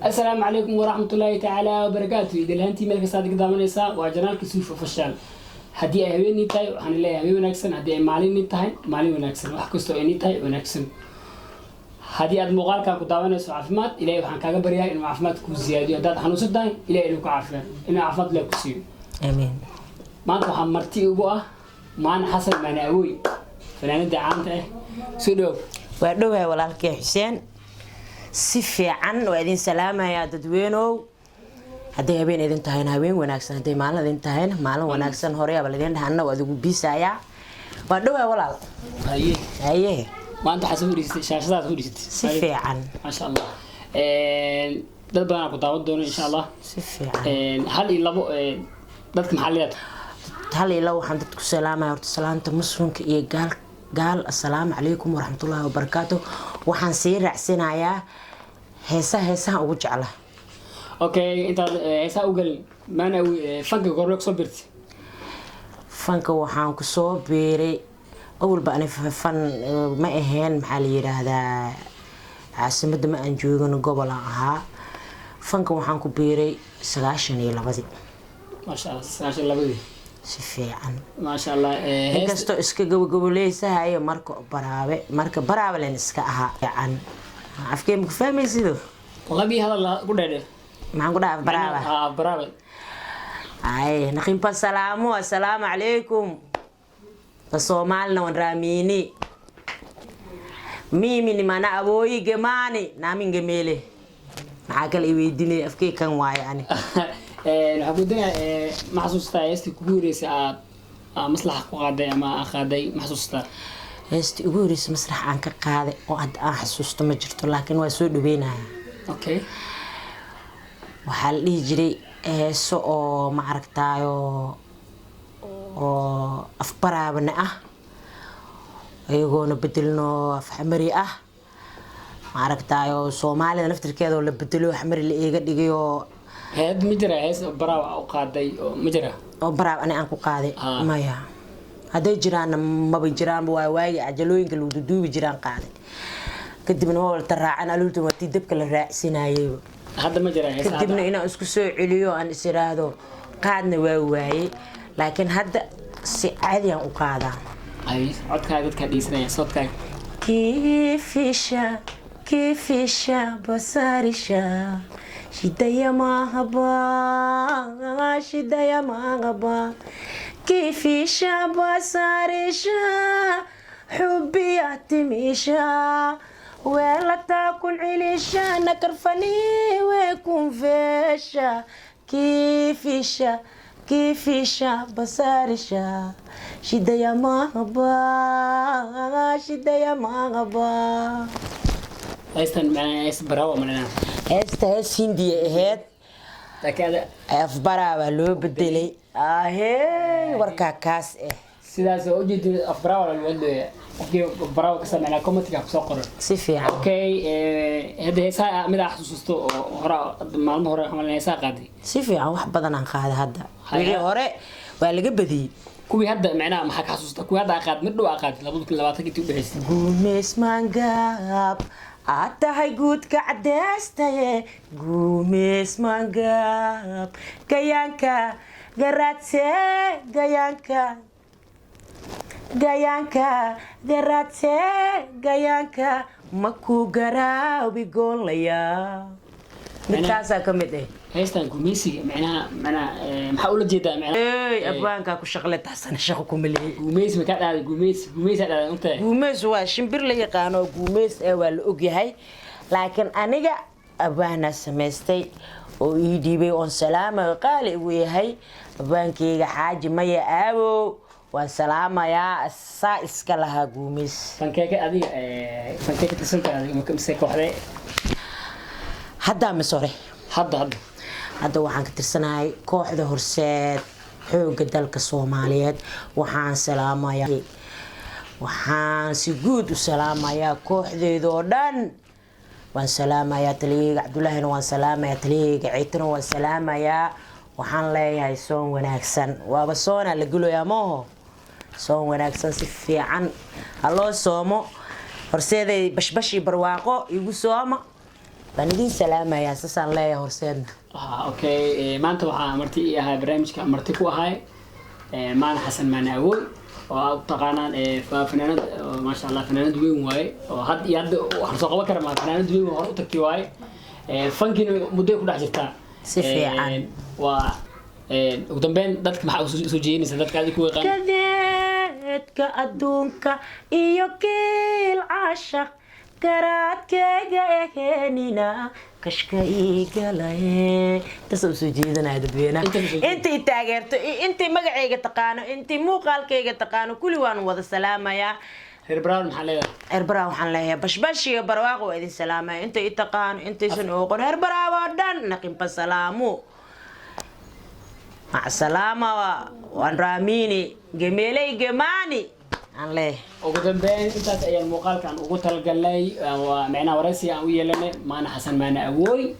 Asalaamu calaykum waraxmatullaahi tacaala wabarakaatu. Idilhaantii meel kastaad iga daawanaysaa, waa channelka Suuf Official. Haddii ay haweenii tahay, waxaan leeyahay habeen wanaagsan. Haddii ay maalinii tahay, maalin wanaagsan. Wax kastoo aynii tahay wanaagsan. Haddii aad muuqaalkan ku daawanayso caafimaad, Ilahay waxaan kaaga baryaa inuu caafimaad kuu ziyaadiyo. Haddaad xanuunsan tahay, Ilahay inuu ku caafiyo, inuu caafimaad Ilahay ku siiyo. Amiin. Maanta waxaa marti ugu ah Maana Xasan Maane Awooy, fanaanada caanta ah. Soo dhawow. Waa dhowahay, walaalkay Xuseen. Si fiican waa idin salaamayaa, dadweynow. Hadday habeen idin tahayna, habeen wanaagsan. Hadday maalin idin tahayna, maalin wanaagsan. Horeyaaba laidin dhaha, anna waa adigu biisayaa. Waa dhowahay, walaal. Haye. Haye. Maanta waxaa soo fadhiisatay shaashadaad fadhiisatay. Si fiican. Maasha Allah, dad badanaa ku daawan doono, insha Allah. Si fiican. Hal iyo labo dadka maxaa leedahay? Hal iyo labo waxaan dadku salaamaya horta salaamta muslimka iyo gaal gaal. Assalaamu calaykum waraxmatullaahi wabarakaatu. Waxaan sii raacsinayaa heesaha, heesaha ugu jecla. Okay, intaad heesaha u gelin, Maana fanka goorme kusoo birtay? Fanka waxaan kusoo biiray, awalba ani fan ma ahayn. Maxaa la yidhaahdaa, caasimadda ma aan joogin, gobolaan ahaa. Fanka waxaan ku biiray 92-dii. Maasha Allah, 92-dii. Si fiican. Maasha Allah. Heesta Inkastoo iska gabagaboleysahayo marka baraabe, marka baraabe len iska ahaa fiican. Afkee maku fahmaysido? Labii hadal ku dheedhe. Maxaan ku dhaha? Baraaba. Ah, baraabe. Ay naqimpa salaamu, assalaamu calaykum. Ka soomaalina wan raamiini mimi ni mana abooyi gemaani naamin gemeele. Maxaa kale i weydiinay? Afkee kan waaye ani. Waxaan ku danayaa, ma xasuustaa heestii kugu horeysay aad maslaxa ku qaaday ama aad qaaday? Ma xasuustaa? Heestii ugu horreysay masrax aan ka qaaday oo hadda aan xasuusto ma jirto, laakiin waa soo dhaweynaya. Waxaa la dhihi jiray heeso oo ma aragtaayo oo afbaraabna ah, iyagoona bedelno afxamari ah, ma aragtaayo, Soomaalida naftirkeeda oo la bedelo, xamari la iiga dhigay oo. Heed ma jira hees baraaw u qaaday oo ma jira? Oo baraab ani aan ku qaaday? Ah. Maya, hadday jiraanna maba jiraanba. Waa waagi cajalooyinka lagu duduubi jiraan qaaday, kadibna waa walta raacan aluulta, waa tii dabka la raacsinayayba. Hadda ma jira hees? Kadibna inaan isku soo celiyo aan is iraahdo qaadna waa waayey, laakiin hadda si caadi aan u qaadaa. Ay, codkaaga dadkaa dhegeysanaya, soodkaaga. Kifisha kifisha basarisha shidaya mahaba shidaya mahaba kifisha basarisha xubiya timisha weelata kun cilisha nakarfani wekun fesha kifisha kifisha basarisha shidaya mahaba shidaya mahaba. Heestan macnaa hees baraaw macnaa? Heesta hees Hindiya ahayd. Laakiin ada Afbaraa baa loo bedelay. Ahee, warkaa kaas ah. Sidaas oo ujeedin, af baraaw la hadlaya. Qofkii baraaw ka sameynaa commentiga kusoo qoran. Si fiican. Okay, hadda heesaha mid aa xasuusto oo hore, maalmo hore camal heesaha qaaday? Si fiican, wax badan aan qaaday hadda. Haya. Wixii hore waa laga badiyey. Kuwii hadda macnaha maxaa ka xasuusta, kuwii hadda aa qaad, mid dhow aa qaaday, 2020 intii udhexaysay? Gumeys mangaab aad tahay, guudka cadeystaye, gumeys mangaab, gayaanka garaadse, gayaanka gayaanka garaadse, gayaanka maku garaabi goonlaya. Midkaasaa ka mid ah. Heestan gumeysiga macnaha maxaa ula jeedaa macnaha? Ey, abwaankaa ku shaqle taxsana shaqo kuma lihi. Gumeysi ma kaa dhahday? Gumeysi, gumeysi dhahday untahay. Guumeys waa shimbir la yaqaano oo guumeys eh, waa la ogyahay, laakiin aniga abwaanaa samaystay oo ii dhiibay oon salaamayo, qaali igu yahay, abwaankeyga Xaaji Maya Aabow, waan salaamayaa, saa iska lahaa guumeys. Fankeeka adiga fankee ka tirsantahay adiga mise kooxdee? Haddaa mise hore? Hadda, hadda. Hadda waxaan ka tirsanahay kooxda Horseed, Xoogga Dalka Soomaaliyeed. Waxaan salaamayaa, waxaan si guud u salaamayaa kooxdeeda oo dhan. Waan salaamayaa taliyaheyga Cabdullaahina, waan salaamayaa taliyaheyga Ciitana, waan salaamayaa. Waxaan leeyahay soon wanaagsan. Waaba soonaa la gulayaa mooho. Soon wanaagsan, si fiican ha loo soomo. Horseeday bashbash iyo barwaaqo igu sooma. Baan idin salaamayaa, saasaan leeyahay Horseedna. Ah, okay. Maanta waxaa marti ii ahaa barnaamijka, marti ku ahay Maana Xasan Maana Awoy, oo aad u taqaanaan fanaanad oo maasha Allah fanaanad weyn waaye, oo had iyo hadda waxaan soo qaban kara ma fanaanad weyn oo hore u tagtay waaye. Fankiina muddo ay ku dhex jirtaa. Si fiican. Waa ugu dambeyn dadka maxaa usoo jeedinaysa, dadka adiga ku yaqaan? Kadeedka adduunka iyo kiil caashaq garaadkeyga eheenina kashka iigalaye, intaas usoo jeedanaya dadweynaha. Intaas usoo jeedin. Intay taageerto iyo intay magacayga taqaano, intay muuqaalkayga taqaano, kulli waan wada salaamayaa. Reer Brown maxaa leedahay? Herbaraa waxaan leeyahay bashbash iyo barwaaqo, waa idin salaamaya. Intay i taqaano, intaysan ooqon, Herbaraa oo dhan naqinba salaamu, mac salaama, waan raamini gemeeley gemaani aan leeyahay. Ugu dambeyn intaas ayaan muuqaalkan ugu talagalnay, waa micnaha waraysiga aan u yeelanay Maana Xasan Maana Awooy.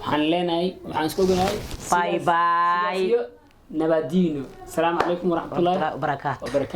Waxaan leenahay, waxaan isku ognahay Bye bye. sidaas iyo nabadiino. Asalaamu calaykum waraxmatullahi barakaatu. wabarakaatu.